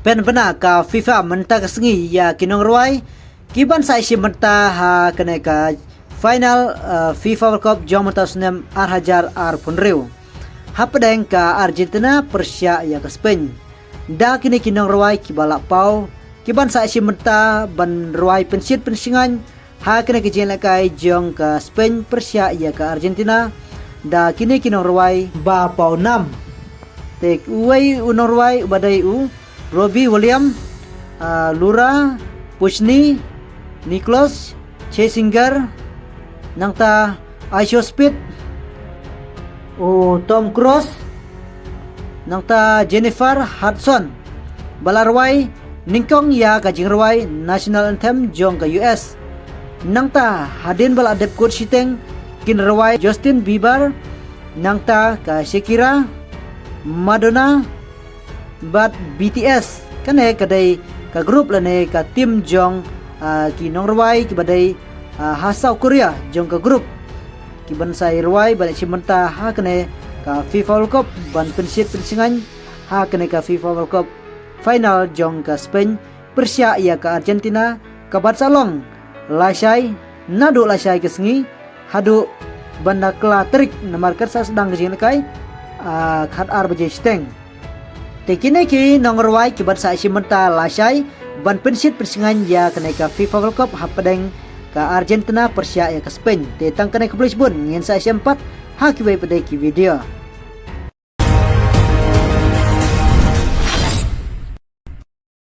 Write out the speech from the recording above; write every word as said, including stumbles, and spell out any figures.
Pynbna ka FIFA mynta ka sngi ïa ki nongrwai ki ban sa ïashim bynta ha kane ka final, uh, FIFA World Cup jong mynta u snem ar hajar arphew hynriew. Hapdeng ka Argentina pyrshah ïa ka Spain. Da kine ki nongrwai ki ba la paw ki ban sa ïashim bynta ban rwai pynshit pynshngaiñ ha kane ka jingïalehkai jong ka Spain pyrshah ïa ka Argentina. Da kine ki nongrwai ba paw nam. Te uwei u nongrwai uba dei u Robbie Williams, uh, Laura Pushni, Nicholas Chesinger, nangta Aisho Speed, u Tom Cross, nangta Jennifer Hudson. Ba la rwai nyngkong ïa ka jingrwai national anthem jong ka U S. Nangta hadien ba la dep kut shiteng kin rwai Justin Bieber, nangta ka Shakira, Madonna, bad B T S. Kane ka dei ka group lane ka team jong, ah, ki nongrwai ki ba dei, ah, ha South Korea jong ka group. Ki ban sa ïarwai ban ïashim bynta ha kane ka FIFA World Cup ban pynshit pynshngaiñ ha kane ka FIFA World Cup final jong ka Spain pyrshah ïa ka Argentina, ka ban sa long lashai, naduh lashai ka sngi haduh ban da kylla tarik namar kan sa sdang ka jingïalehkai, ah, khatar baje shiteng. Te kine ki nongrwai ki ban sa ïashim bynta lashai ban pynshit pynshngaiñ ïa kane ka FIFA World Cup hapdeng ka Argentina pyrshah ïa ka Spain. Te tang kane, khublei shibun, ngin sa ïashem pat ha kiwei pat de ki video.